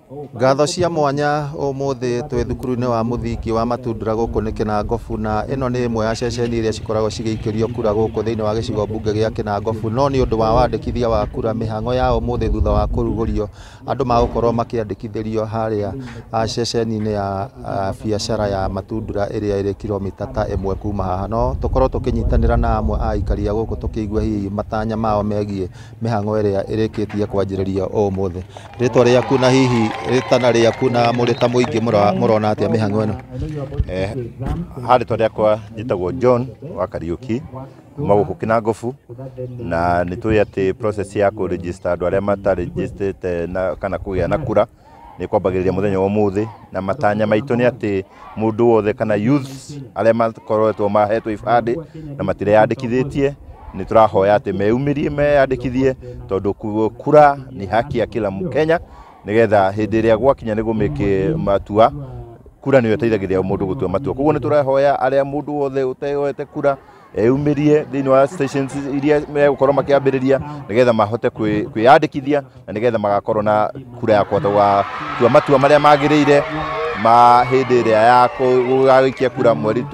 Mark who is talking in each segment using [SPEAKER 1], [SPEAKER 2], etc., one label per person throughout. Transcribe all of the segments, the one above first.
[SPEAKER 1] Ngatho cia mwanya ũmũthĩ twĩ thukuru-inĩ wa mũthingi wa Matundura gũkũ nĩ Kĩnangobu, na ĩno nĩ ĩmwe ya ceceni iria cikoragwo cigĩikĩrio kura gũkũ thĩinĩ wa gĩcigo mbunge gĩa Kĩnangobu. No nĩ ũndũ wa wandĩkithia wa kura, mĩhang'o ya ũmũthĩ thutha wa kũrugũrio, andũ magũkorwo makĩandĩkithĩrio harĩa ceceni-inĩ ya biacara ya Matundura ĩrĩa ĩrĩ kilomita ta ĩmwe kuma haha. No tũkorwo tũkĩnyitanĩra na amwe a aikari a gũkũ tũkĩigua hihi matanya mao megiĩ mĩhang'o ĩrĩa ĩrĩkĩtie kwanjĩrĩria ũmũthĩ. Rĩtwa rĩaku na hihi rĩtana rĩaku na mũrĩ ta mũingĩ mũrona atĩa mĩhang'o ĩno?
[SPEAKER 2] Ha rĩtwa rĩakwa njĩtagwo John wa Kariũki kuma gũkũ Kĩnangobu, na nĩ tũĩ atĩ process ya kũ register andũ arĩa matarejistĩte na kana kũgĩa na kura nĩ kwambagĩrĩria mũthenya wa ũmũthĩ, na matanya maitũ nĩ atĩ mũndũ wothe kana youths arĩa makoretwo mahetwo ibandĩ na matireyandĩkithĩtie, nĩ tũrahoya atĩ meyumĩrie meyandĩkithie, tondũ kura ni haki ya kila Mkenya, nĩgetha hĩndĩ ĩrĩa gwakinya nĩ gũmĩke matua, kura nĩyo ĩteithagĩrĩria mũndũ gũtua matua. Koguo nĩ tũrahoya arĩa mũndũ wothe ũteyoete kura eyumĩrie thĩinĩ wa stations iria megũkorwo makĩambĩrĩria, nĩgetha mahote kwĩyandĩkithia na nĩgetha magakorwo na kura ya kũhota gũtua matua marĩa magĩrĩire ma hĩndĩ ĩrĩa ya gũgaikia kura mweri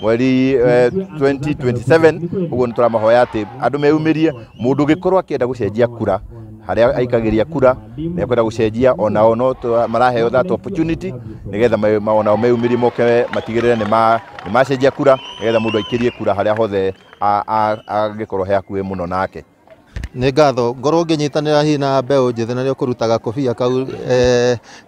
[SPEAKER 2] 2027. Ũguo nĩ tũramahoya atĩ andũ meyumĩrie, mũndũ ũngĩkorwo akĩenda gũcenjia kura harĩa aikagĩria kura nĩ ekwenda gũcenjia, onao no maraheo that opportunity nĩgetha onao meyumĩrie moke matigĩrĩre nĩ macenjia kura, nĩgetha mũndũ aikĩrie kura harĩa hothe angĩkorwo he hakuhĩ mũno nake.
[SPEAKER 1] Nĩ ngatho ngorwo ngĩnyitanĩra hihi na mbeũ njĩthĩ na nĩ ũkũrutaga kobia kau.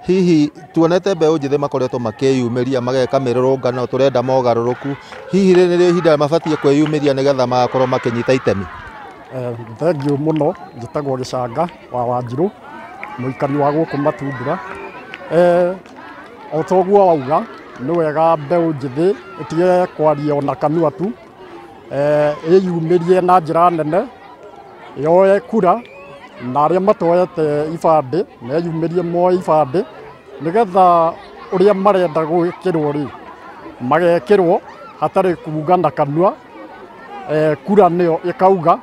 [SPEAKER 1] Hihi tuonete mbeũ njĩthĩ makoretwo makĩyumĩria mageka mĩrũrũngano, tũrenda mogarũrũku, hihi rĩ nĩrĩo ihinda mabatiĩ kwĩyumĩria nĩgetha magakorwo makĩnyita itemi?
[SPEAKER 3] Thengiũ mũno, njĩtagwo Gĩcanga wa Wanjirũ, mũikari wa gũkũ Matundura. O ta ũguo wauga, nĩ wega mbeũ njĩthĩ ĩtige kwaria ona kanua tu, ĩyumĩrie na njĩra nene, yoe kura, na arĩa matoete ibandĩ meyumĩrie moe ibandĩ, nĩgetha ũrĩa marenda gwĩkĩrwo rĩ magekĩrwo hatarĩ kuga na kanua. Kura nĩyo ĩkauga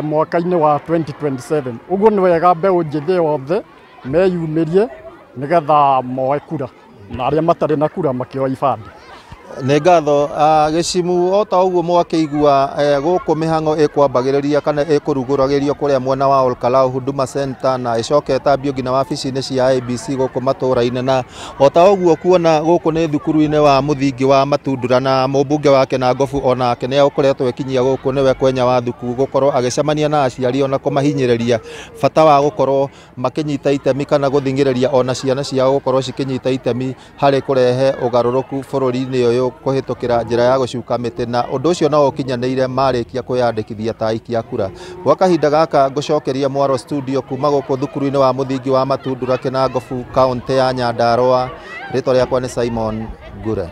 [SPEAKER 3] mwaka-inĩ wa 2027. Ũguo nĩ wega mbeũ njĩthĩ yothe meyumĩrie nĩgetha moe kura, na arĩa matarĩ na kura makĩoe ibandĩ.
[SPEAKER 1] Nĩ ngatho. Gĩcimu o ta ũguo mwakĩigua, gũkũ mĩhang'o ĩkwambagĩrĩria kana ĩkũrugũragĩrio kũrĩa mwena wa Olkalau Huduma Center, na ĩcoke ĩtambio nginya wabici-inĩ cia IEBC gũkũ matũra-inĩ. Na o ta ũguo kuona gũkũ nĩ thukuru-inĩ wa mũthingi wa Matundura, na mũmbunge wa Kĩnangobu onake nĩ akoretwo ekinyia gũkũ, nĩwe Kwenya wa Thuku, gũkorwo agĩcemania na aciari ona kũmahinyĩrĩria bata wa gũkorwo makĩnyita itemi kana gũthing'ĩrĩria ona ciana ciao gũkorwo cikĩnyita itemi harĩ kũrehe ũgarũrũku bũrũri-inĩ ũyũ kũhĩtũkĩra njĩra ya gũcuka mĩtĩ, na ũndũ ũcio no ũkinyanĩire marĩkia kwĩyandĩkithia ta aikia kura. Gwa kahinda gaka ngũcokeria mwaro studio kuma gũkũ thukuru-inĩ wa mũthingi wa Matundura Kĩnangobu, kaũntĩ ya Nyandarũa. Rĩtwa rĩakwa nĩ Simon Ngure.